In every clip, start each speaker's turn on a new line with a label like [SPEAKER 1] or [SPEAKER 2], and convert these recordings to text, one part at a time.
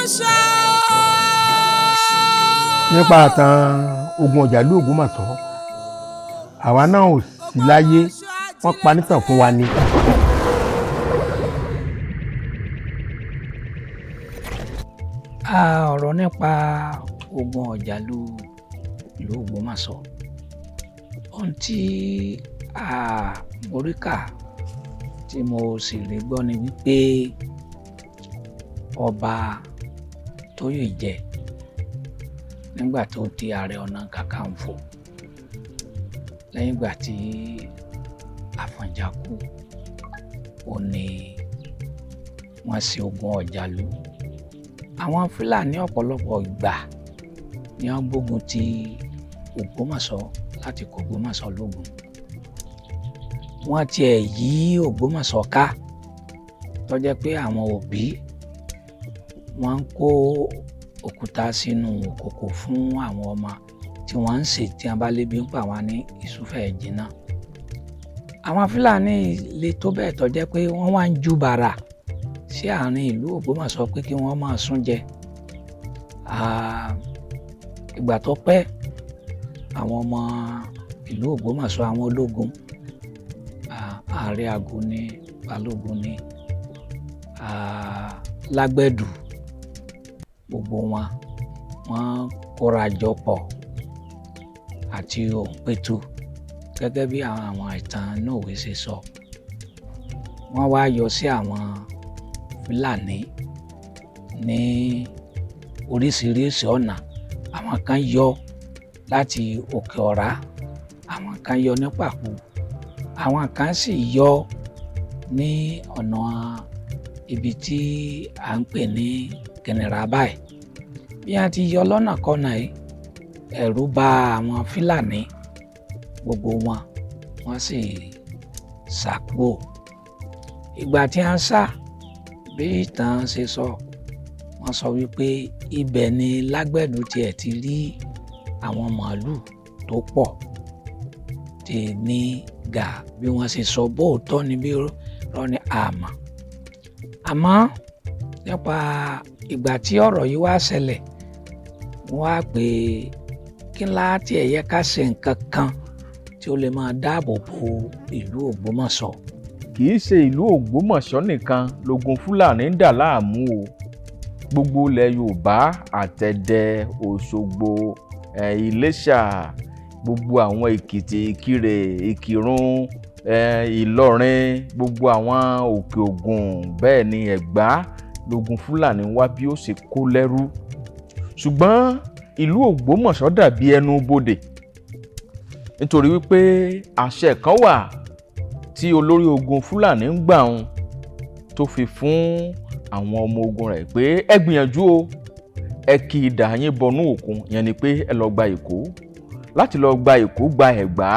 [SPEAKER 1] Ògbómọ̀ṣọ́.
[SPEAKER 2] Nípa àtàn ogun ọ̀jàlú Ògbómọ̀ṣọ́, àwa náà ò sí láyé, wọ́n pa nítàn fún wa ni.
[SPEAKER 3] Ọ̀rọ̀ nípa ogun ọ̀jàlú ìlú Ògbómọ̀ṣọ́, ohun tí mo rí kà tí mo sì rí gbọ́ ni wípé ọba Tóyèjẹ nígbà tó di Ààrẹ Ọ̀nà Kakanfò lẹ́yìn ìgbà tí Àfọ̀njá kú, ó ní wọ́n ṣe ogun ọ̀jàlú. Àwọn Fúlàní ọ̀pọ̀lọpọ̀ ìgbà ni wọ́n gbógun ti Ògbómọ̀ṣọ́ láti kó Ògbómọ̀ṣọ́ lógun. Wọ́n tiẹ̀ yí Ògbómọ̀ṣọ́ ká, tó jẹ́ pé àwọn òbí wọ́n ń kó òkúta sínú òkòkò fún àwọn ọmọ tí wọ́n ń sè tí wọ́n bá lébi ń pa wọ́n ní ìsúfẹ́ jìnnà. Àwọn Fúlàní le tó bẹ́ẹ̀ tó jẹ́ pé wọ́n wá ń ju bàrà sí àárín ìlú Ògbómọ̀ṣọ́ pé kí wọ́n máa sún jẹ. Ìgbà tó pẹ́, àwọn ọmọ ìlú Ògbómọ̀ṣọ́, àwọn ológun, ààrẹ àgọ́ ní balógun ní lágbẹ̀dù, gbogbo wọn wọ́n kóra jọ pọ̀ àti Òǹpẹ̀tù gẹ́gẹ́ bí àwọn ìtàn inú ìwé ṣe sọ. Wọ́n wá yọ sí àwọn Fúlàní ní oríṣiríṣi ọ̀nà. Àwọn kan yọ láti Òkè Ọ̀rá, àwọn kan yọ ní Pàkú, àwọn kan sì yọ ní ọ̀nà ibi tí à ń pè ní Kìnìrà báyìí. Bí wọ́n ti yọ lọ́nà kọ́nà yìí, ẹ̀rù bà àwọn Fúlàní, gbogbo wọn wọ́n sì sá kúrò. Ìgbà tí wọ́n sá, bí ìtàn ṣe sọ, wọ́n sọ wípé ibẹ̀ ni Lágbẹ̀dù tiẹ̀ ti rí àwọn màálù tó pọ̀ tí ní gà. Bí wọ́n ṣe sọ bóòtọ́ ni bí rọ́ ni àmọ́. Àmọ́ nípa ìgbà tí ọ̀rọ̀ yìí wá ṣẹlẹ̀, wọ́n á pè kí láti ẹ̀yẹ ká ṣe nǹkan kan tí ó lè máa dáàbò bo ìlú Ògbómọ̀ṣọ́.
[SPEAKER 4] Kì í ṣe ìlú Ògbómọ̀ṣọ́ nìkan lógun Fúlàní ń dà láàmú o. Gbogbo ilẹ̀ Yorùbá, Àtẹ̀dẹ, Òṣogbo, Iléṣà, gbogbo àwọn Èkìtì, Ìkirè, Ìkìrun, Ìlọrin, gbogbo àwọn Òkè Ògùn, bẹ́ẹ̀ ni Ẹ̀gbá lógun Fúlàní wá bí ó ṣe kó lẹ́rú. Ṣùgbọ́n ìlú Ògbómọ̀ṣọ́ dàbí ẹnu bodè, nítorí wípé àṣẹ kan wà tí olórí ogun Fúlàní ń gbà ń tó fi fún àwọn ọmọ ogun rẹ̀ pé ẹ gbìyànjú o, ẹ kì í dà yín bọnú òkun, yẹn ni pé ẹ lọ gba Èkó. Láti lọ gba Èkó, gba Ẹ̀gbá,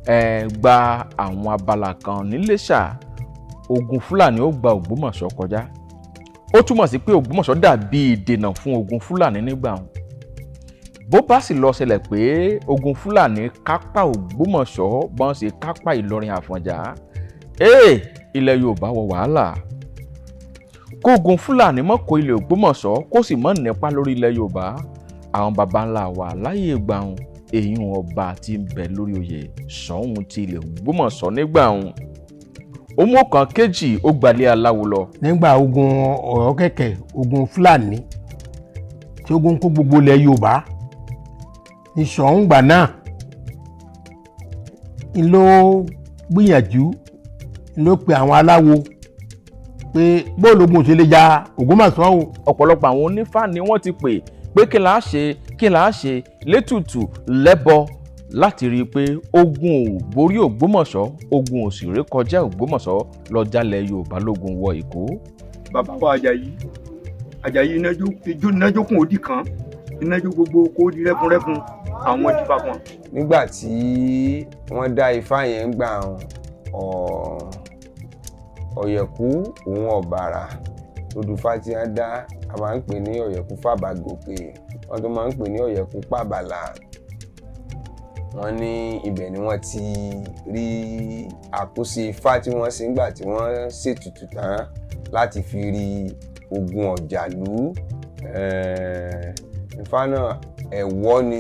[SPEAKER 4] ẹ gba àwọn abala kan níléṣà, ogun Fúlàní ó gba Ògbómọ̀ṣọ́ kọjá. Ó túmọ̀ sí pé Ògbómọ̀ṣọ́ dàbí ìdènà fún ogun Fúlàní nígbà wọn. Bó bá sì lọ ṣẹlẹ̀ pé ogun Fúlàní kápá Ògbómọ̀ṣọ́ bọ́n ṣe kápá Ìlọrin Àfọ̀njá, ilẹ̀ Yorùbá wọ wàhálà. Kógun Fúlàní mọ́ kó ilẹ̀ Ògbómọ̀ṣọ́ kó sì mọ́ nípa lórí ilẹ̀ Yorùbá. Àwọn baba ńlá wa láyé ìgbà wọn, èyí ọba tí ń bẹ lórí oyè Ṣọ̀ún ti ilẹ̀ Ògbómọ̀ṣọ́ nígbà wọn, ó mú ọ̀kan kejì, ó gbalẹ̀ aláwo lọ.
[SPEAKER 2] Nígbà ogun ọ̀rọ̀ kẹ̀kẹ́, ogun Fúlàní tí ogun kó gbogbo ilẹ̀ Yorùbá ní Ṣọ̀ún gbà náà ń ló gbìyànjú, ń ló pe àwọn aláwo pé bóòlù ogun ò ṣe lè ja Ògbómọ̀ṣọ́ o.
[SPEAKER 4] Ọ̀pọ̀lọpọ̀ àwọn onífá ni wọ́n ti pè pé kí là á ṣe, kí là á ṣe létùtù lẹ́bọ láti rí i pé ogun ò borí Ògbómọ̀ṣọ́, ogun ò sì ré kọjá Ògbómọ̀ṣọ́ lọ jálẹ̀ Yorùbá lógun wọ Èkó.
[SPEAKER 5] Bàbá wa Àjàyí, Àjàyí inájókùn òdì kan, inájó gbogbo kó di rẹ́kúnrẹ́kún àwọn ìdìbò kan.
[SPEAKER 6] Nígbà tí wọ́n dá ifá yẹn gbà Ọ̀yẹ̀kú òun Ọ̀bàrà odùfá tí wọ́n dá, a máa ń pè ní Ọ̀yẹ̀kú Fàbàgòkè, wọ́n tún máa ń pè ní Ọ̀yẹ̀kú Pàbàlà. Wọ́n ní ibẹ̀ ni wọ́n ti rí àkóso ifá tí wọ́n ṣe nígbà tí wọ́n ṣètùtù tán láti fi rí ogun ọ̀jàlú. Ifá náà ẹ̀wọ́ ni,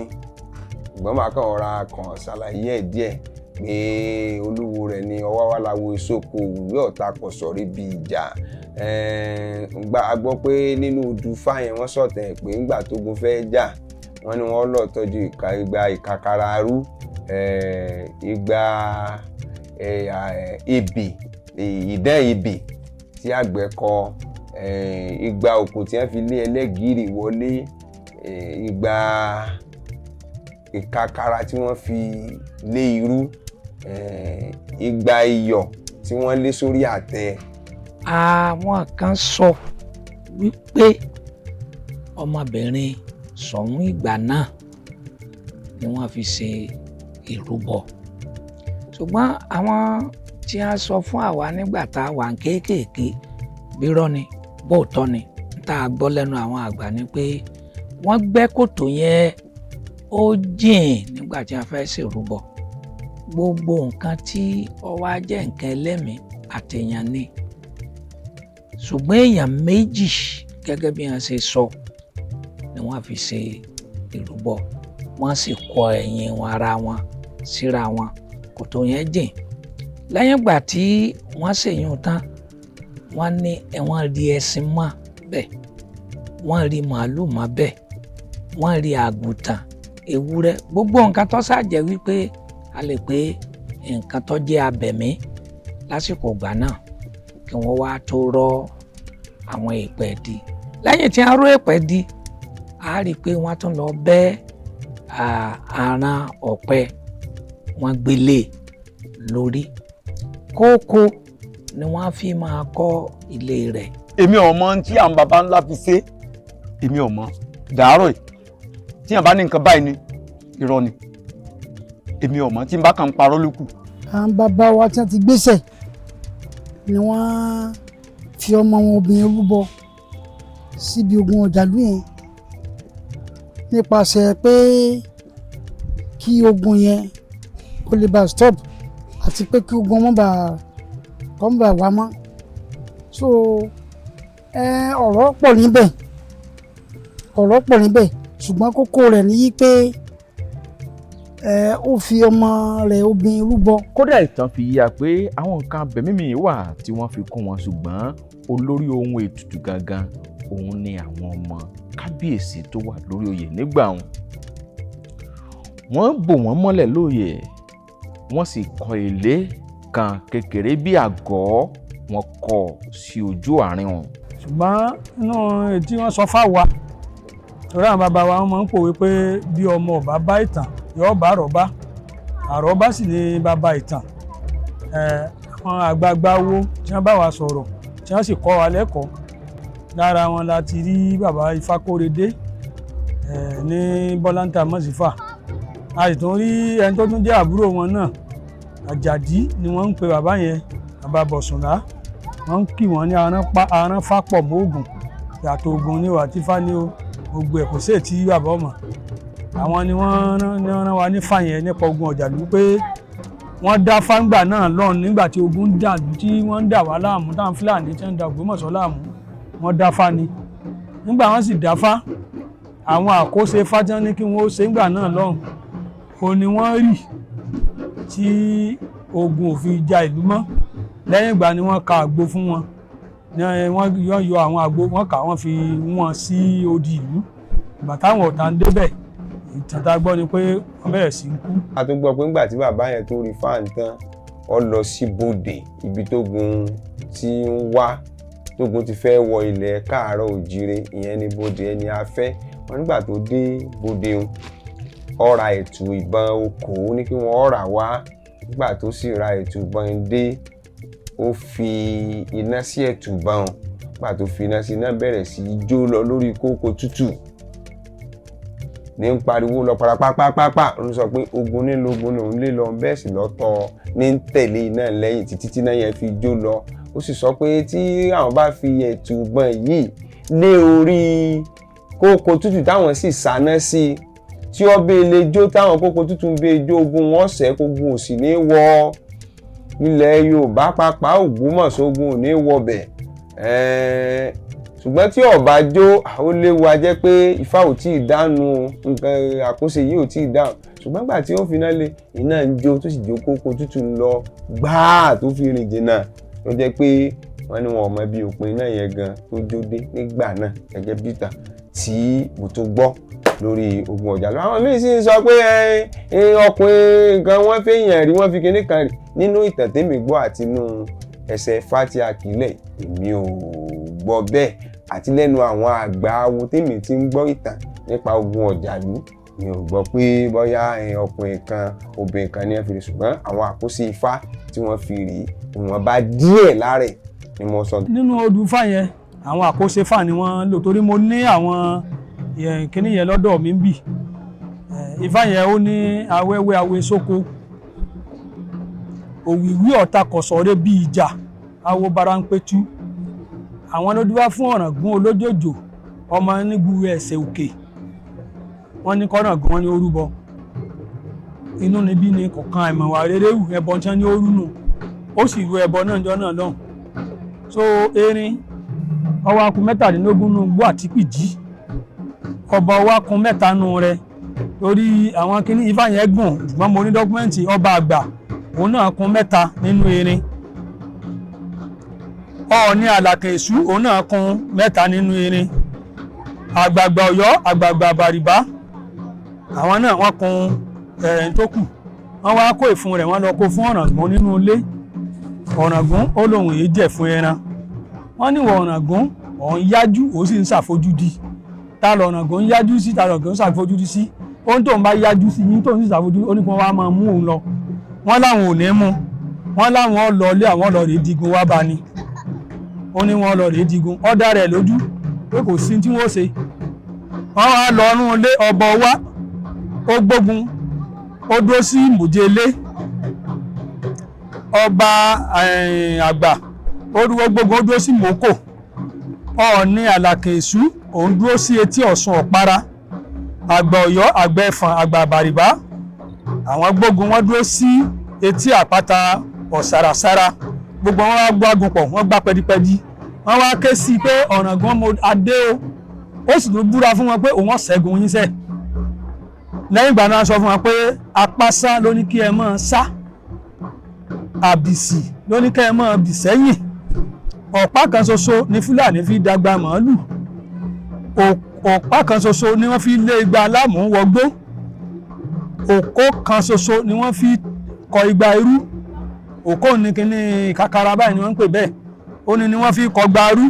[SPEAKER 6] ṣùgbọ́n màá kàn ra kàn ṣàlàyé ẹ̀ díẹ̀ pé olúwo rẹ̀ ni Ọwáwáláwo Ìsoko òwúwé ọ̀tá kò sọ̀rí bí ìjà. A gbọ́ pé nínú odù Ifá yẹn wọ́n sọ̀tẹ̀ pé ńgbà tógun fẹ́ jà wọ́n ní wọ́n lọ tọ́jú igba ìkàkàrà arú, igba ebè, ìdán ebè tí àgbẹ̀ kọ, igba òkò tí wọ́n fi lé ẹlẹ́gìrì wọlé, igba ìkàkàrà tí wọ́n fi lé irú, igba iyọ̀ tí wọ́n lé sórí àtẹ.
[SPEAKER 3] Àwọn kan sọ wípé ọmọbìnrin Ṣọ̀ún ìgbà náà ni wọ́n fi ṣe ìrúbọ, ṣùgbọ́n àwọn tí a sọ fún àwa nígbà tá a wà kéékèèké bírọ́ ni bóòtọ́ ni tá a gbọ́ lẹ́nu àwọn àgbà ni pé wọ́n gbẹ́ kòtò yẹn ó jìn nígbà tí a fẹ́ ṣèrúbọ. Gbogbo nǹkan tí ó wá jẹ́ nǹkan ẹlẹ́mìí àtẹ̀yàn ni, ṣùgbọ́n èèyàn méjì gẹ́gẹ́ bí wọ́n ṣe sọ ni wọ́n fi ṣe ìrúbọ, wọ́n sì kọ ẹ̀yìn wọn ara wọn síra wọn, kòtò yẹn jìn. Lẹ́yìn ìgbà tí wọ́n ṣèyún tán, wọ́n ní wọ́n rí ẹṣin mọ́ bẹ́ẹ̀, wọ́n rí màálù mọ́ bẹ́ẹ̀, wọ́n rí àgùntàn, ewúrẹ́, gbogbo nǹkan tó ṣàjẹ́ wípé a lè pé nǹkan tó jẹ́ abẹ̀mí lásìkò ìgbà náà kí wọ́n wá tó rọ́ àwọn èèpẹ̀ di. Lẹ́yìn tí wọ́n rọ́ èèpẹ̀ di, a rí i pé wọ́n tún lọ bẹ́ àràn ọ̀pẹ, wọ́n gbélé lórí. Kókó ni wọ́n fi máa kọ́ ilé rẹ̀.
[SPEAKER 5] Èmi ò mọ̀ tí àwọn baba ńlá fi ṣe, èmi ò mọ̀ dàárọ̀ yìí. Tí yàn bá ní nǹkan báyìí ni irọ́ ni, èmi ò mọ̀ tí n bá kàn ń parọ́ lókù.
[SPEAKER 1] Àwọn bàbá wa tí wọ́n ti gbéṣẹ̀ ni wọ́n fi ọmọ wọn obìnrin rúbọ síbi ogun ọ̀jàlú yẹn nípasẹ̀ pé kí ogun yẹn kó lè bá stop àti pé kí ogun ọmọ bá kọ́ bá wá mọ́. So ọ̀rọ̀ pọ̀ níbẹ̀, ọ̀rọ̀ pọ̀ níbẹ̀, ṣùgbọ́n kókó rẹ̀ ní pé ó fi ọmọ rẹ̀ obìnrin rúbọ.
[SPEAKER 4] Kódà ìtàn fi yíya pé àwọn nǹkan abẹ̀mí míì wà tí wọ́n fi kún wọn, ṣùgbọ́n olórí ohun ètùtù gangan òun ni àwọn ọmọ kábíyèsí tó wà lórí oyè nígbà wọn. Wọ́n bò wọ́n mọ́lẹ̀ lóyè, wọ́n sì kọ́ ilé kan kékeré bí àgọ́, wọn kọ́ sí ojú àárín wọn.
[SPEAKER 7] Ṣùgbọ́n inú tí wọ́n sọ fáwa, torí àwọn bàbá wa máa ń pòwe pé bí ọmọ ọba bá ìtàn yóò bá àrọ́bá, àrọ́bá sì ni bàbá ìtàn. Àwọn àgbààgbà wo tí wọ́n bá wa sọ̀rọ̀ tí wọ́n sì kọ́ wa lẹ́kọ̀ọ́, lára wọn la ti rí bàbá Ifákóredé ní Bọ́láńtà Mọ́sífà. A sì tún rí ẹni tó tún jẹ́ àbúrò wọn náà, Àjàdí ni wọ́n ń pe bàbá yẹn, bàbá Bọ̀sùnlá. Wọ́n ń kì wọ́n ní arán fápọ̀ mọ́ògùn, yàtọ̀ ògùn ni wà tí fá ní o, gbogbo ẹ̀ kò sí ètí bàbá ọmọ. Àwọn ni wọ́n rán wa ní fàyẹn nípa ogun ọ̀jàlú pé wọ́n dá fáńgbà náà lọ́run nígbà tí ogun ń dàlú, tí wọ́n ń dà wá láàmú, táwọn Fúlàní tí wọ́n ń da Ògbómọ̀ṣọ́ láàmú, wọ́n dá fá ni. Nígbà wọ́n sì dá fá, àwọn àkóso ifá tí wọ́n ní kí wọ́n ó ṣe ńgbà náà lọ́hùn, òun ni wọ́n rì tí ogun ò fi ja ìlú mọ́. Lẹ́yìn ìgbà ni wọ́n ka àgbo fún wọn, wọ́n yọ àwọn àgbo, wọ́n kà wọ́n fi wọ́n sí odi ìlú. Ìgbà táwọn ọ̀tá ń débẹ̀, ìtàn tá a gbọ́ ni pé wọ́n bẹ̀rẹ̀ sí í kú.
[SPEAKER 6] A tún gbọ́ pé ńgbà tí bàbá yẹn tó rí fáàn tán, ó lọ sí bodè ibi tógun ti ń wá, tógun ti fẹ́ wọ ilẹ̀ káàárọ̀ òjire, ìyẹn ní bodè ẹni afẹ́. Wọn nígbà tó dé bodè ń, ó ra ẹ̀tù ìbọn okòó ní kí wọ́n rà wá. Nígbà tó sì ra ẹ̀tù ìbọn dé, ó fi iná sí ẹ̀tù ìbọn. Nígbà tó fi iná sí, iná bẹ̀rẹ̀ sí í jó lọ lórí kókó tútù ní ń pariwo lọ parapápápápá. Ó sọ pé ogun ní lógun lòun lé lọ, bẹ́ẹ̀ sì lọ́tọ̀ ní ń tẹ̀lé iná lẹ́yìn títí tí iná yẹn fi jó lọ. Ó sì sọ pé tí àwọn bá fi ẹ̀tù ìbọn yìí lé orí kókó tútù táwọn sì sáná sí i, tí ó bẹ́ẹ̀ lè jó táwọn kókó tútù ń bẹ́ẹ̀ jó, ogun wọn ṣẹ́ kógun ò sì ní wọ ilẹ̀ Yorùbá, pàápàá Ògbómọ̀ṣọ́ ogun ò ní wọbẹ̀. Ṣùgbọ́n tí ó bá jó, ó léwu, a jẹ́ pé ifá ò tí ì dánu o, nǹkan àkóso yìí ò tí ì dáhùn. Ṣùgbọ́n gbà tí ó fi iná lé, iná ń jó, tó sì jó kókó tútù ń lọ gbáà tó fi rìn jìnnà, tó jẹ́ pé wọ́n ní wọn ò mọ bí òpin iná yẹn gan tó jó dé nígbà náà, gẹ́gẹ́ bí ìtàn tí mo tó gbọ́ lórí ogun Ọ̀jàlú. Àwọn míín sì ń sọ pé ọkùnrin nǹkan wọ́n fẹ́yàn rí, wọ́n fi kinní kan rí nínú ìtàn tèmi gbọ́ àti inú ẹsẹ̀ fati akílẹ̀, èmi ò gbọ́ bẹ́ẹ̀, àti lẹ́nu àwọn àgbà awo tèmi ti ń gbọ́ ìtàn nípa ogun Ọ̀jàlú, mi ò gbọ́ pé bóyá ọkùnrin kan, obìnrin kan ní ẹ fi rí. Ṣùgbọ́n àwọn àkóso ifá tí wọ́n fi rí, ìwọ̀nba díẹ̀ lára ẹ̀ ni mo sọ.
[SPEAKER 7] Nínú odù ifá yẹn, àwọn àkóso ifá ni wọ́n lò, torí mo ní àwọn kíní yẹn lọ́dọ̀ mi ń bì. Ifá yẹn, ó ní awẹ́wẹ́ awe sóko, òwìwí ọ̀tá kọ̀sọ̀rẹ́ bí ìjà, awo baranpetu, àwọn ló dúpá fún Ọ̀ràngún olójòjò ọmọ nígbù ẹsẹ̀ òkè. Wọ́n ní kọ́ràngún, wọn ní orúbọ inú níbí ni kọ̀ọ̀kan àìmọ̀wà rere wù, ẹbọ tí wọ́n ní ó rú nù, ó sì ru ẹbọ náà jọ náà lọ́hùn. So erin ọwọ́ akun 17 nù gbó àtìpìjì, ọba ọwọ́ akun 3 nù rẹ, torí àwọn kíní ifá yẹn gùn. Ṣùgbọ́n mo ní document ọba àgbà, òun náà kun 3 nínú erin. Ọọ̀ni Àlàkàn Èṣú, òun náà kun 3 nínú erin. Àgbààgbà Ọ̀yọ́, àgbààgbà Àbàrìbá, àwọn náà wọ́n kun ẹ̀ẹ́n tó kù. Wọ́n wá kó ìfun rẹ̀, wọ́n lọ kó fún Ọ̀ràngún nínú ilé. Ọ̀ràngún ó lóun èé jẹ̀ fún ẹran. Wọ́n níwọ̀ Ọ̀ràngún, òun yájú, ó sì ń ṣàfojúdi. Ta lọ̀ràngún ń yájú sí? Ta lọ̀ràngún ń ṣàfojúdi sí? Ohun tóun bá yájú sí yín, tóun sì ṣàfojúdi, ó ní kí wọ́n wá máa mú òun lọ. Wọ́n láwọn ò ní mú, wọ́n láwọn lọ ilé, àwọn lọ rèé digun wá bá ní. Ó ní wọ́n lọ rèé digun, ó dá rẹ̀ lójú pé kò sí tí wọ́n ṣe. Wọ́n wá lọ rún ilé ọba wá, ó gbógun, ó dúró sí ìmùjẹ ilé ọba àgbà, ó dúró gbógun, ó dúró sí mòókò. Ọọ̀ni Àlàkàn Èṣú, òun dúró sí etí Ọ̀ṣun Ọ̀para. Àgbà Ọ̀yọ́, àgbà Ẹ̀fọ̀n, àgbà Àbàrìbá, àwọn gbógun, wọ́n dúró sí etí àpáta Ọ̀sàràsàrà. Gbogbo wọn wá gbágun pọ̀, wọ́n gbá pẹ́dípẹ́dí. Wọ́n wá ké sí i pé Ọ̀ràngún mo adé o, ó sì tún búra fún wọn pé òun ọ̀ṣẹ́gun yín sẹ́. Lẹ́yìn ìgbà náà, sọ fún wọn pé apásá ló ní kí ẹ máa sá, àbìsì ló ní kí ẹ máa bì sẹ́yìn, ọ̀pá kan ṣoṣo ní Fúlàní fi dàgbà màálù, ọ̀pá kan ṣoṣo ni wọ́n fi lé igba aláàmú wọgbó, òkó kan ṣoṣo ni wọ́n fi kọ igba irú. Òkó ní kíní kakara báyìí ni wọ́n ń pè bẹ́ẹ̀, ó ní ni wọ́n fi kọ gba irú.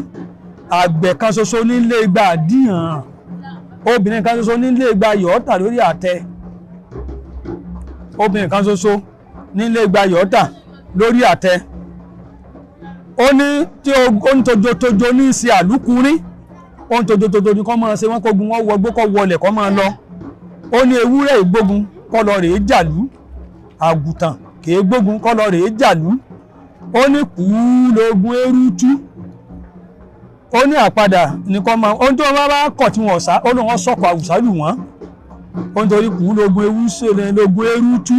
[SPEAKER 7] Àgbẹ̀ kan ṣoṣo nílé igba àdìhàn, obìnrin kan ṣoṣo nílé igba yọ̀ọ́tà lórí àtẹ, obìnrin kan ṣoṣo nílé igba yọ̀ọ́tà lórí àtẹ. Ó ní tí ó ń tojotojo ní í ṣe àlùkùnrin, ó ń tojotojo ní kọ́ máa ṣe wọ́n, kógun wọ́n wọgbó, kọ́ wọlẹ̀, kọ́ máa lọ. Ó ní ewúrẹ́ ìgbógun kọ́ lọ rèé jàlú, àgùntàn kèé gbógun kọ́ lọ rèé jàlú. Ó ní kùú lógun eérú tú. Ó ní àpadà ní kọ́ máa ohun tí wọ́n bá kọ̀ tí wọ́n sá, ó ní wọ́n sọ̀kọ̀ àwùsá lù wọ́n. Ó nítorí kùú lógun ewu ṣe lógun eérú tú.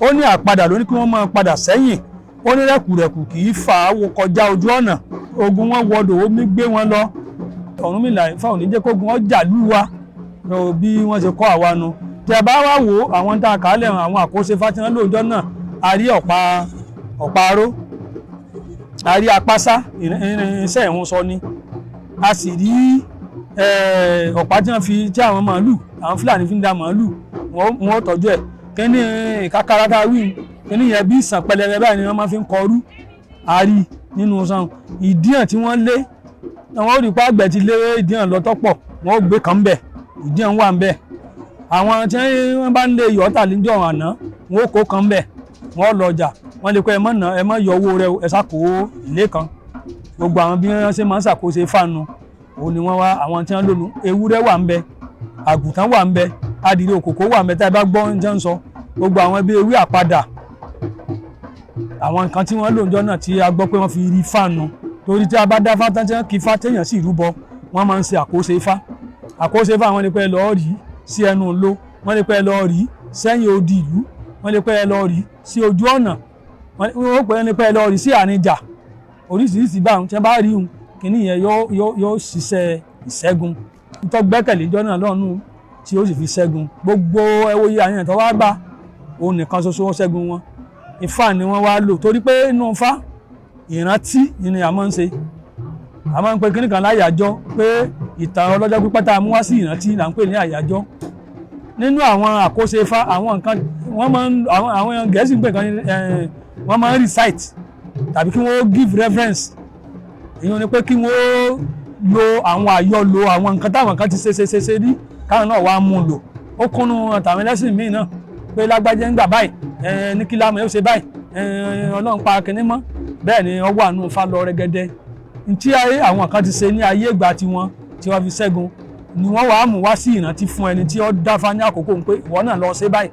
[SPEAKER 7] Ó ní àpadà ló ní kí wọ́n máa padà sẹ́yìn. Ó ní rẹ̀kùrẹ̀kù kì í fà á wo kọjá ojú ọ̀nà. Ogun wọn wọdò, omi gbé wọn lọ. Ọ̀rúnmìlà Ifá ò ní jẹ́ kógun ọjà lù wá bí wọ́n ṣe kọ́ àwa nu. Tẹ̀ bá wá wò àwọn tá a kà á lẹ̀, àwọn àkóso Fátíná lóòjọ́ náà, a rí ọ̀pá ọ̀pá aró, a rí apásá, irinṣẹ́ ìhun sọ ni, a sì rí ọ̀pá tí wọ́n fi tí àwọn màálù, àwọn Fúlàní fi ń da màálù, wọ́n tọ́jú ẹ̀. Kíní kakaraka wí, kíní yẹn bí ìsàn pẹlẹbẹ báyìí ni wọ́n máa fi ń kọrú, a rí nínú san. Ìdíhàn tí wọ́n lé, àwọn olùkọ́ àgbẹ̀ ti lé ìdíhàn lọ tọ́pọ̀, wọ́n gbé kan bẹ̀, ìdíhàn wà ń bẹ̀. Àwọn tí wọ́n bá ń lé yọ̀ọ́tà níjọ́ àná, wọ́n kó kan bẹ̀, wọ́n lọ ọjà, wọ́n lè kọ́ ẹ mọ́ ná, ẹ mọ́ yọ owó rẹ, ẹ ṣàkó ilé kan. Gbogbo àwọn bí wọ́n ṣe máa ń ṣàkóso fáànù òun ni wọ́n wá. Àwọn tí wọ́n lónú ewúrẹ́ wà ń bẹ, àgùntàn wà ń bẹ, adìrẹ òkòkò wà ń bẹ. Tá ẹ bá gbọ́ ń jẹ́ ń sọ gbogbo àwọn ẹbí ewé àpadà, àwọn nǹkan tí wọ́n lò níjọ́ náà tí a gbọ́ pé wọ́n fi rí fáànù, torí tí a bá dá fátán tí wọ́n kì í fá téèyàn sì rúbọ, wọ́n máa ń ṣe àkóso ifá. Àkóso ifá, wọ́n lè pẹ́ lọ́ọ́ rí sí ẹnu ló, wọ́n lè pẹ́ lọ́ọ́ rí sẹ́yìn odi ìlú, wọ́n lè pẹ́ lọ́ọ́ rí sí ojú ọ̀nà, wọ́n pè é ní pẹ́ lọ́ọ́ rí sí àárín ìjà oríṣiríṣi báwọn tí wọ́n bá rí un Kíní yẹn yóò ṣiṣẹ́ ìṣẹ́gun tó gbẹ́kẹ̀lé jọ́ náà lọ́nù tí ó sì fi ṣẹ́gun gbogbo ẹwọ́ yìí. Àyàn tó wá bá òun nìkan ṣoṣo, ó ṣẹ́gun wọn. Ifá ni wọ́n wá lò, torí pé inú Ifá, ìrántí ni a máa ń ṣe. A máa ń pe kíní kan láyàjọ́, pé ìtàn ọlọ́jọ́ pípẹ́ tá a mú wá sí ìrántí là ń pè ní àyájọ́. Nínú àwọn àkóso Ifá, àwọn nǹkan wọ́n máa ń àwọn Gẹ̀ẹ́sì ń pè kan ní wọ́n máa ń recite tàbí kí wọ́n give reference. Èyí ni pé kí wọ́n lo àwọn àyọlò àwọn nǹkan táwọn kan ti ṣe ṣe ṣe ṣe rí, káwọn náà wàá mú un lò. Ó kúnnú tàwọn ẹlẹ́sìn míì náà pé lágbájá ń gbà báyìí, ní kí lámù yóò ṣe báyìí, Ọlọ́run pa kinní mọ́. Bẹ́ẹ̀ ni ó wà nù Ifá lọ rẹ́gẹ́dẹ́. Ntí ayé àwọn kan ti ṣe ní ayé ìgbà tiwọn tí wọ́n fi ṣẹ́gun ni wọ́n wàá mú wá sí ìrántí fún ẹni tí ó dáfá ní àkókò pé ìwọ náà lọ ṣe báyìí,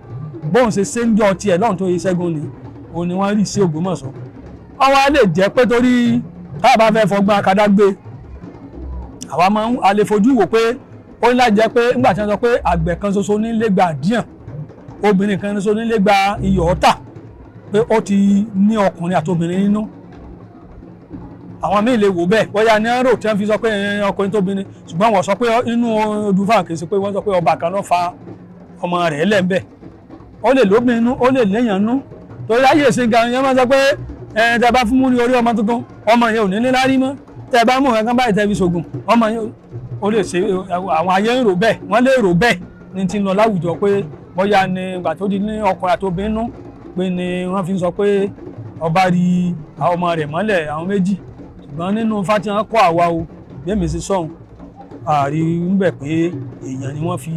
[SPEAKER 7] bóun ṣe ṣe ń jọ tiẹ̀ lọ́run tó yẹ ṣẹ́gun ni. Òun ni wọ́n rí sí Ògbómọ̀ṣọ́. Wọ́n wá lè jẹ́ pé torí tá a bá fẹ́ fọgbọ́n akadá gbé, àwa máa ń a lè fojú wò pé ó ní láti jẹ́ pé nígbà tí wọ́n sọ pé àgbẹ̀ kan ṣoṣo nílé gba àdíyàn, obìnrin kan ṣoṣo nílé gba iyọ̀ ọ̀tà, pé ó ti ní ọkùnrin àti obìnrin nínú. Àwọn míì lè wò bẹ́ẹ̀, bóyá ní ẹ̀rọ tí wọ́n fi sọ pé ọkùnrin tóbìnrin, ṣùgbọ́n wọ́n sọ pé inú odùfà kì í ṣe pé wọ́n sọ pé ọba kan ló fa ọmọ rẹ̀ lẹ́ńbẹ̀. Ó lè lóbìnrin nínú, ó lè léèyàn nú, torí ayé ìsìn gan yẹn máa sọ pé ẹ tẹ bá fún mú ní orí ọmọ tuntun, ọmọ yẹn ò ní ní lárí mọ́. Tẹ bá mú nǹkan báyìí, tẹ fi ṣògùn, ọmọ yẹn ó lè ṣe. Àwọn ayé ń rò bẹ́ẹ̀, wọ́n lè rò bẹ́ẹ̀ ní ti ń lọ láwùjọ pé bóyá ní ìgbà tó di ní ọkùnrin àti obìnrin nú pé ni wọ́n fi ń sọ pé ọba rí àwọn ọmọ rẹ̀ mọ́lẹ̀, àwọn méjì. Ṣùgbọ́n nínú Ifá tí wọ́n kọ́ àwa o, bí èmi ṣe sọ̀hún, àrí ń bẹ̀ pé èèyàn ni wọ́n fi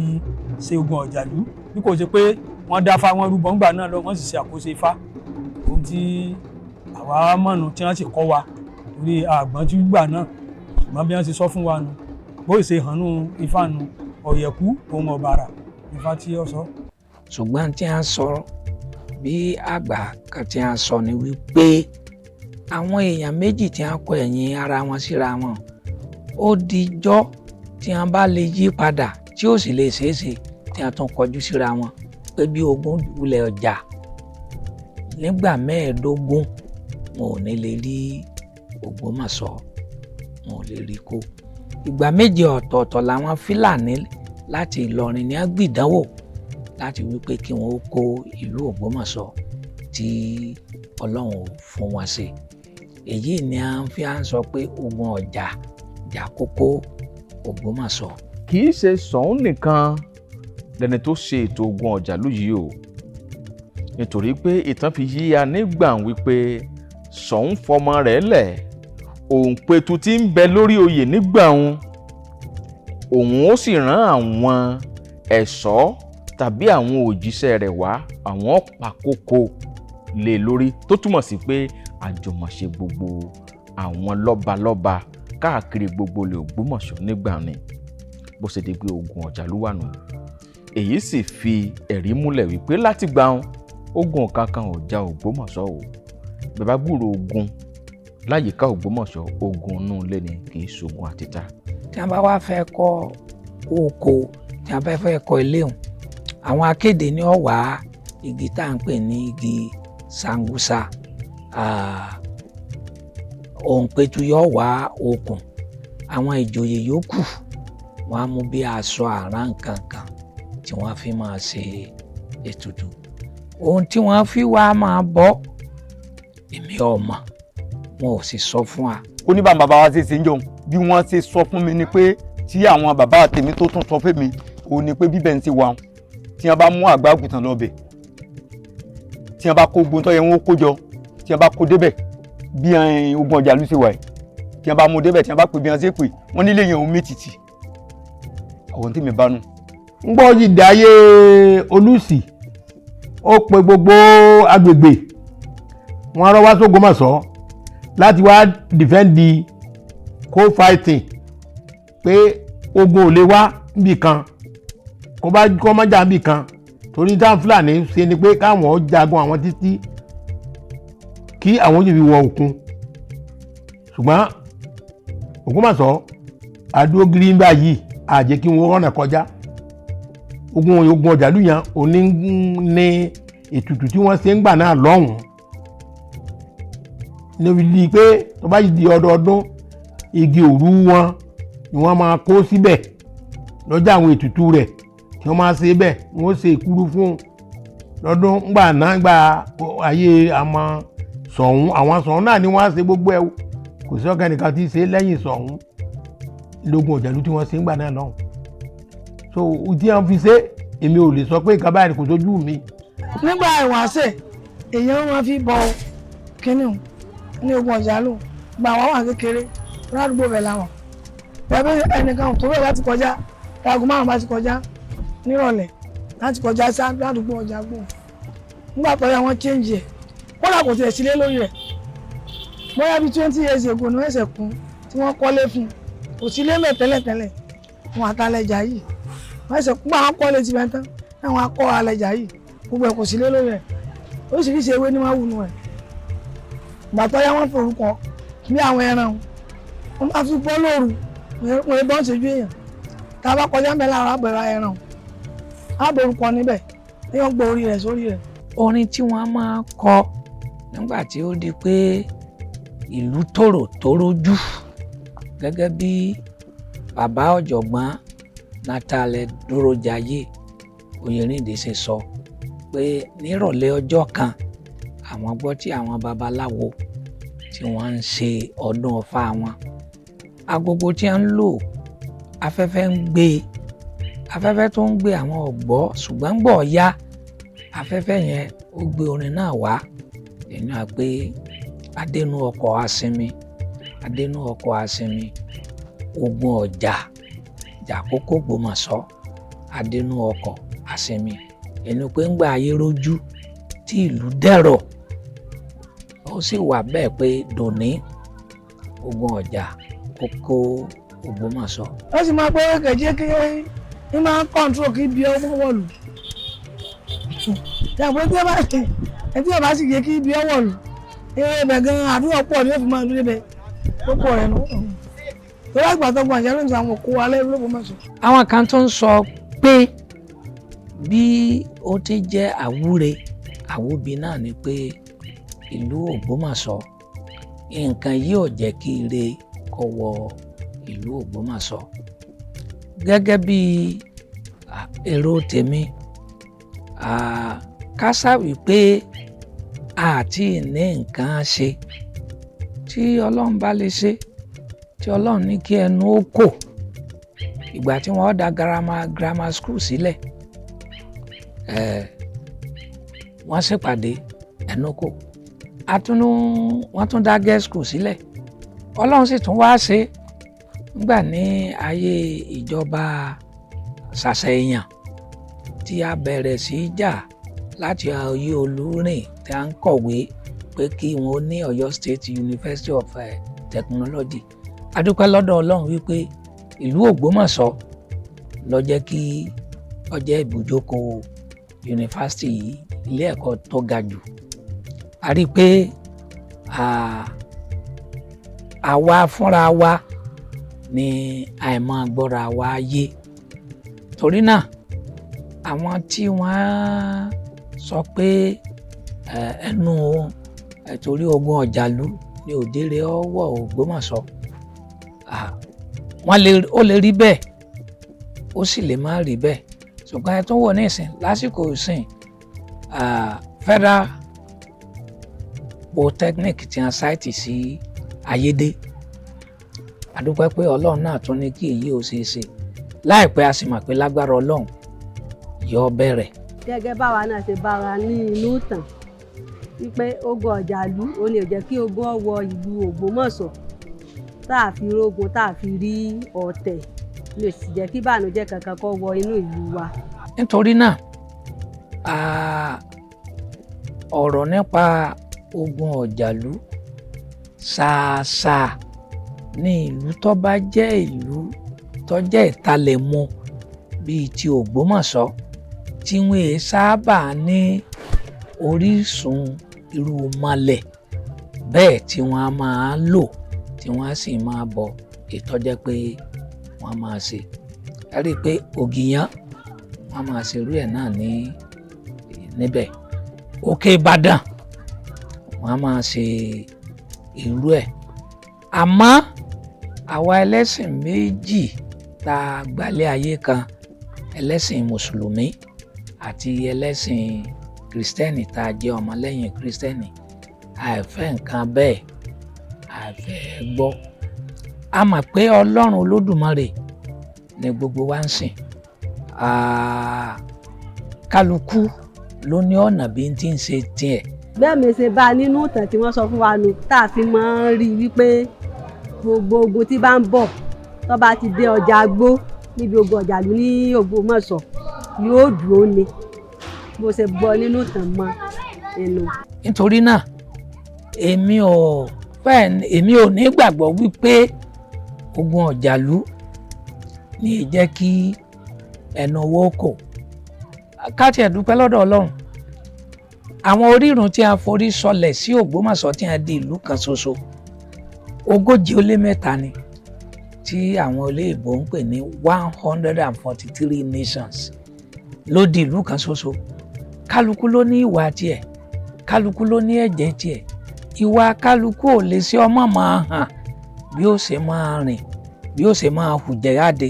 [SPEAKER 7] ṣe ogun ọ̀jàlú, bí kò ṣe pé wọ́n dáfá, wọn rúbọ ńgbà náà lọ, wọ́n sì ṣe àkóso Ifá. Ohun tí àwa mọ̀nù tí wọ́n sì kọ́ wa, torí àgbọ̀n tí gbà náà, ṣùgbọ́n bí wọ́n ṣe sọ fún wa nu, bó ṣe hàn nù Ifá nu, ọ̀yẹ̀kú ohun ọ̀bàrà Ifá tí ó sọ.
[SPEAKER 3] Ṣùgbọ́n tí a sọ bí àgbà kan tí a sọ ni wípé àwọn èèyàn méjì tí a kọ ẹ̀yìn ara wọn síra wọn, ó dijọ́ tí a bá lè yí padà tí ó sì lè ṣeé ṣe tí a tún kọjú síra wọn, pé bí ogun wulẹ̀ ọjà nígbà 15, wọn ò ní lè rí Ògbómọ̀ṣọ́, wọn ò lè rí kó. Ìgbà méje ọ̀tọ̀ọ̀tọ̀ làwọn Fílàní láti Ìlọrin ní gbìdánwò láti wípé kí wọn ó kó ìlú Ògbómọ̀ṣọ́, tí Ọlọ́run ò fún wọn ṣe. Èyí ni a fi à ń sọ pé ogun ọjà jà kókó Ògbómọ̀ṣọ́.
[SPEAKER 4] Kì í ṣe Ṣọ̀ún nìkan lẹni tó ṣe ètò ogun ọ̀jàlú yìí o, nítorí pé ìtàn fi yíya nígbà wípé Ṣọ̀ún fọmọ rẹ̀ lẹ̀, Òǹpẹ̀tù tí ń bẹ lórí oyè nígbà òun, òun ó sì rán àwọn ẹ̀ṣọ́ tàbí àwọn òjíṣẹ́ rẹ̀ wá, àwọn pàkókò lé lórí, tó túmọ̀ sí pé àjùmọ̀ṣe gbogbo àwọn lọ́balọ́ba káàkiri gbogbo ilẹ̀ Ògbómọ̀ṣọ́ nígbà ni bó ṣe di pé ogun ọ̀jàlú wà nù. Èyí sì fi ẹ̀rí múlẹ̀ wípé láti gbà wọn, ogun kankan ò ja Ògbómọ̀ṣọ́ o. Bàbá gbúrò ogun láyìíká Ògbómọ̀ṣọ́, ogun inú ilé ni, kì í ṣogun àtìta.
[SPEAKER 3] Tí a bá wá fẹ́ kọ́ oko, tí a bá fẹ́ kọ́ ilé òun, àwọn akéde ní ó wá igi tá à ń pè ní igi sangusa, òǹpẹ̀tù yóò wá okùn, àwọn ìjòyè yòókù wọ́n á mú bí aṣọ àrán kankan tí wọ́n fi máa ṣe ètùtù. Ohun tí wọ́n fi wá máa bọ́, èmi ò mọ̀, wọn ò sì sọ fún wa.
[SPEAKER 5] Ó ní bá bàbá wa ṣe ṣe ń jọun, bí wọ́n ṣe sọ fún mi ni pé tí àwọn bàbá tèmi tó tún sọ fún mi, òun ni pé bíbẹ̀ ń ṣe wà, tí wọ́n bá mú àgbà àgùntàn lọ bẹ̀, tí wọ́n bá kó ogun tó yẹ wọ́n kó jọ, tí wọ́n bá kó débẹ̀, bí ogun ọjà ló ṣe wà yìí, tí wọ́n bá mú débẹ̀, tí wọ́n bá pè bí wọ́n ṣe pè wọ́n nílé yẹn, òun mí tìtì àwọn tí mi bá nù.
[SPEAKER 2] Ń gbọ́ yìí dáyé Olùsì, ó pe gbogbo agbègbè wọn rọ́ wá sÓgbómọ̀ṣọ́ láti wá defend co-fighting, pé ogun ò lè wá níbì kan kó bá kó má jà níbì kan, torí táwọn Fúlàní ṣe ni pé káwọn jagun àwọn títí kí àwọn sì fi wọ òkun. Ṣùgbọ́n Ògbómọ̀ṣọ́ adúró gírí ń báyìí, àjẹ́ kí wọ́n rọ̀nà kọjá. Ogun ọ̀jàlú yẹn òní ní ètùtù tí wọ́n ṣe ń gbà náà lọ́hùn-ún níbi di pé tó bá di ọdọọdún Igi òru wọn ni wọ́n máa kó síbẹ̀ lọ́jọ́ àwọn ètùtù rẹ̀ tí wọ́n máa ṣe bẹ́ẹ̀. Wọ́n ṣe ìkúrú fún lọ́dún ńgbà náà, ńgbà ayé àwọn Ṣọ̀ún. Àwọn Ṣọ̀ún náà ni wọ́n á ṣe gbogbo ẹ̀. Kò sí ọ̀gá nìkan tí í ṣe lẹ́yìn Ṣọ̀ún lógun ọ̀jàlú tí wọ́n ṣe ńgbà náà lọ́hùn. So tí wọ́n fi ṣe, èmi ò lè sọ pé nǹkan báyìí kò sójú mi.
[SPEAKER 1] Nígbà ìwáṣẹ̀, èèyàn máa fi bọ kínní ní ogun ọ̀jàlú. Gba àwọn wà kékeré ládùúgbò bẹ̀ làwọn pẹ̀lú ẹnìkan tó bẹ̀ láti kọjá. Aago 5 bá ti kọjá nírọ̀lẹ́ láti kọjá sí ládùúgbò ọjà gbọ̀n. Nígbà tó yá, wọ́n change ẹ̀. Kódà kò tiẹ̀ sílé lórí rẹ̀. Bóyá bíi 20 years ago ni wọ́n ṣẹ̀ kún tí wọ́n kọ́lé fún un. Kò sílé mẹ́ tẹ́lẹ̀tẹ́lẹ̀. Wọn àtàlẹ́jà yìí, wọ́n ṣẹ̀ kún àwọn kọ́lé ti bẹ́ẹ̀ tán náà, wọ́n á kọ́ alẹ́jà yìí. Gbogbo ẹ̀ kò sílé lórí rẹ̀. Oríṣiríṣi ewé ni wọ́n wù nù ẹ̀. Ìgbà tó yá, wọ́n forúkọ bí àwọn ẹran wọn máa fi bọ́ lóru. Wọ́n bọ́ ń ṣojú èèyàn. Tá a bá kọjá ń bẹ láàárọ̀, àbẹ̀rẹ̀ ẹran á borúkọ níbẹ̀ ní wọ́n gbọ́ orí rẹ̀ sórí rẹ̀.
[SPEAKER 3] Orin tí wọ́n máa kọ nígbà tí ó di pé ìlú tòrò tó rójú, gẹ́gẹ́ bí bàbá ọ̀jọ̀gbọ́n Nathaniel Dúrójayé Oyèrìndé ṣe sọ pé nírọ̀lẹ́ ọjọ́ kan, àwọn gbọ́ tí àwọn babaláwo tí wọ́n ń ṣe ọdún Ifá wọn. Agogo tí wọ́n ń lò, afẹ́fẹ́ ń gbé. Afẹ́fẹ́ tó ń gbé, àwọn ọ̀gbọ́, ṣùgbọ́n gbọ́ ya afẹ́fẹ́ yẹn, ó gbé orin náà wá nínú à pé adénú ọkọ̀ asinmi, adénú ọkọ̀ asinmi, ogun ọjà jàkókò Gbòmọ̀ṣọ́, adénú ọkọ̀ asinmi. Ẹnu pé ńgbà ayé rójú tí ìlú dẹ̀rọ̀, ó sì wà bẹ́ẹ̀ pé dòní ogun ọjà kókó Ògbómọ̀ṣọ́.
[SPEAKER 1] Wọ́n sì máa pé kẹ̀jẹ́ kí ní máa ń control kí ibi ọwọ́ wọ̀lú. Yàtọ̀ tí ẹ bá ẹ tí ẹ bá sì yẹ kí ibi ọwọ́ lù eré ibẹ̀ gan-an, àdúrà pọ̀ ní òfin máa lù débẹ̀ púpọ̀ rẹ̀ nù. Torí àgbà tó gbọ̀n jẹ́ lónìí, àwọn òkú alẹ́ l'Ógbómọ̀ṣọ́.
[SPEAKER 3] Àwọn kan tó ń sọ pé bí ó ti jẹ́ àwúre àwúbi náà ni pé ìlú Ògbómọ̀ṣọ́, nǹkan yìí ò jẹ́ kí ire kó wọ ìlú Ògbómọ̀ṣọ́. Gẹ́gẹ́ bí èrò tèmi, ká sá wípé àti ní nǹkan ṣe tí Ọlọ́run bá lè ṣe, tí Ọlọ́run ní kí ẹnu ó kò. Ìgbà tí wọ́n dá grammar school sílẹ̀, wọ́n ṣèpàdé, ẹnu kò. Àtúnú wọ́n tún dá girls school sílẹ̀. Ọlọ́run sì tún wá ṣe nígbà ní ayé ìjọba ṣàṣẹyàn tí a bẹ̀rẹ̀ sí í jà láti ayé Olúrìn tí a ń kọ̀wé pé kí wọ́n ní Ọ̀yọ́ State University of Technology. A dúpẹ́ lọ́dọ̀ Ọlọ́run wípé ìlú Ògbómọ̀ṣọ́ ló jẹ́ kí ó jẹ́ ibùjókòó yunifásitì yìí, ilé ẹ̀kọ́ tó ga jù. A rí i pé àwa fúnra wa ní àìmọ̀ gbọ́ra wa yé. Torí náà, àwọn tí wọ́n sọ pé ẹnu torí ogun ọ̀jàlú ní òdèrè ọwọ́ Ògbómọ̀ṣọ́, wọ́n lè, ó lè rí bẹ́ẹ̀, ó sì lè má rí bẹ́ẹ̀. Ṣùgbọ́n ẹ tún wò ní ìsìn, lásìkò ìsìn, Federal Polytechnic tí wọ́n cite sí Ayédè, a dúpẹ́ pé Ọlọ́run náà tún ní kí èyí ò ṣeé ṣe láìpẹ́. A sì mọ̀ pé lágbára Ọlọ́run yóò bẹ̀rẹ̀.
[SPEAKER 8] Gẹ́gẹ́ báwa náà ṣe bára ní inú ìtàn wípé ogun ọ̀jàlú ó lè jẹ́ kí ogun wọ ìlú Ògbómọ̀ṣọ́, tá a fi rógun, tá a fi rí ọ̀tẹ̀, lè sì jẹ́ kí ìbànújẹ́ kankan kó wọ inú ìlú wa.
[SPEAKER 3] Nítorí náà, ọ̀rọ̀ nípa ogun ọ̀jàlú, ṣàṣà ní ìlú tó bá jẹ́ ìlú tó jẹ́ ìtalẹ̀mú bíi ti Ògbómọ̀ṣọ́ tí wọ́n èé sábà ní orísun irú malẹ̀ bẹ́ẹ̀ tí wọ́n á máa lò, tí wọ́n á sì máa bọ ìtọ́jẹ́ pé wọ́n máa ṣe. Ẹ rí i pé ògìyán, wọ́n máa ṣe irú ẹ̀ náà ní níbẹ̀. Òkè Ìbàdàn, wọ́n á máa ṣe irú ẹ̀. Àmọ́ Àwa ẹlẹ́sìn méjì tá a gbalẹ̀ ayé kan, ẹlẹ́sìn mùsùlùmí àti ẹlẹ́sìn kìrìsìtẹ́nì tá a jẹ́ ọmọlẹ́yìn kìrìsìtẹ́nì, àìfẹ́ nǹkan bẹ́ẹ̀, àìfẹ́ gbọ́. A mọ̀ pé Ọlọ́run Olódùmarè ni gbogbo wa ń sìn. Kálukú ló ní ọ̀nà bí n ti ń ṣe tiẹ̀.
[SPEAKER 8] Bẹ́ẹ̀ mi ṣe bá a nínú ìtàn tí wọ́n sọ fún wa nù, tá a fi máa ń rí i wípé gbogbo ogun tí bá ń bọ̀, tó bá ti dé ọjà gbó níbi ogun Ọ̀jàlú ní Ògbómọ̀ṣọ́, yóò dúró ni. Bó ṣe gbọ́ nínú ìtàn mọ́ ẹnu.
[SPEAKER 3] Nítorí náà èmi ò fẹ́, èmi ò ní gbàgbọ́ wípé ogun Ọ̀jàlú ní í jẹ́ kí ẹnu owó kò. Ká tiẹ̀ dúpẹ́ lọ́dọ̀ Ọlọ́run, àwọn orírun tí a forí sọlẹ̀ sí Ògbómọ̀ṣọ́ tí a di ìlú kan ṣoṣo, 43 ni, tí àwọn olóyìnbó ń pè ní 143 nations ló di ìlú kan ṣoṣo. Kálukú ló ní ìwà tiẹ̀, kálukú ló ní ẹ̀jẹ̀ tiẹ̀. Ìwà kálukú ò lè ṣe ọmọ máa hàn bí ó ṣe máa rìn, bí ó ṣe máa hùjẹ́ jáde.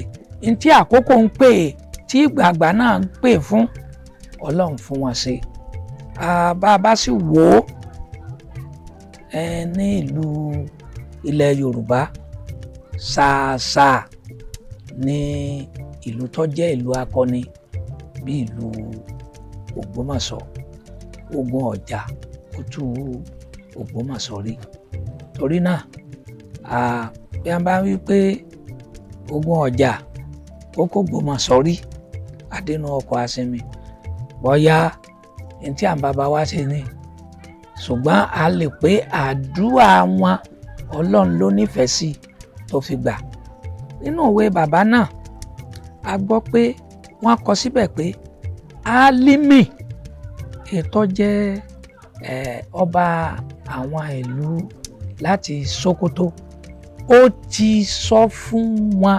[SPEAKER 3] Ntí àkókò ń pè é, tí ìgbàgbà náà ń pè fún, Ọlọ́run fún wọn ṣe. Bá a bá sì wò ó ní ìlú ilẹ̀ Yorùbá, ṣàṣà ní ìlú tó jẹ́ ìlú akọni bí ìlú Ògbómọ̀ṣọ́. Ogun ọ̀jà ó tú Ògbómọ̀ṣọ́ rí. Torí náà bí a bá wí pé ogun ọ̀jà ó kó Ògbómọ̀ṣọ́ rí, adénú ọkọ̀ asinmi bọ́yá ní tí àwọn bàbá wa ṣe ni. Ṣùgbọ́n a lè pé àdúrà wọn Ọlọ́run ló nífẹ̀ẹ́ sí tó fi gbà. Nínú òwe bàbá náà a gbọ́ pé wọ́n kọ síbẹ̀ pé Álímì ètò jẹ́ ọba àwọn ìlú láti Sókótó, ó ti sọ fún wọn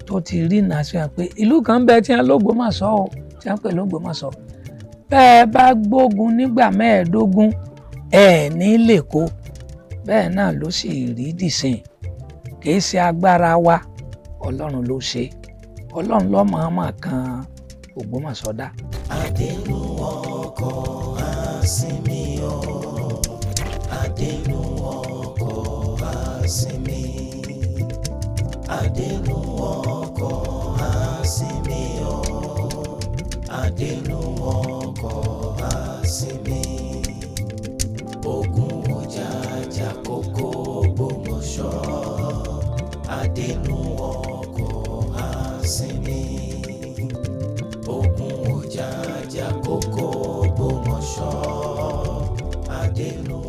[SPEAKER 3] tó ti rí nàṣẹ pé ìlú kan ń bẹ tí wọ́n l'Ógbómọ̀ṣọ́ o, tí wọ́n pè l'Ógbómọ̀ṣọ́, bẹ́ẹ̀ bá gbógun nígbà 25 ẹ̀ ní lè kó. Bẹ́ẹ̀ náà ló sì rí dìsìn. Kì í ṣe agbára wa, Ọlọ́run ló ṣe. Ọlọ́run ló mọ̀ọ́mọ̀ kan Ògbómọ̀ṣọ́ dá.
[SPEAKER 9] Adénú ọkọ̀ àsinmi o, adénú ọkọ̀ àsinmi, adénú ọkọ̀ àsinmi o, adénú ọkọ̀ àsinmi. Ogun ọ̀jàjà kókó Ògbómọ̀ṣọ́, adénú ọkọ̀ àsinmi. Ogun ọ̀jàjà kókó Ògbómọ̀ṣọ́, adénú.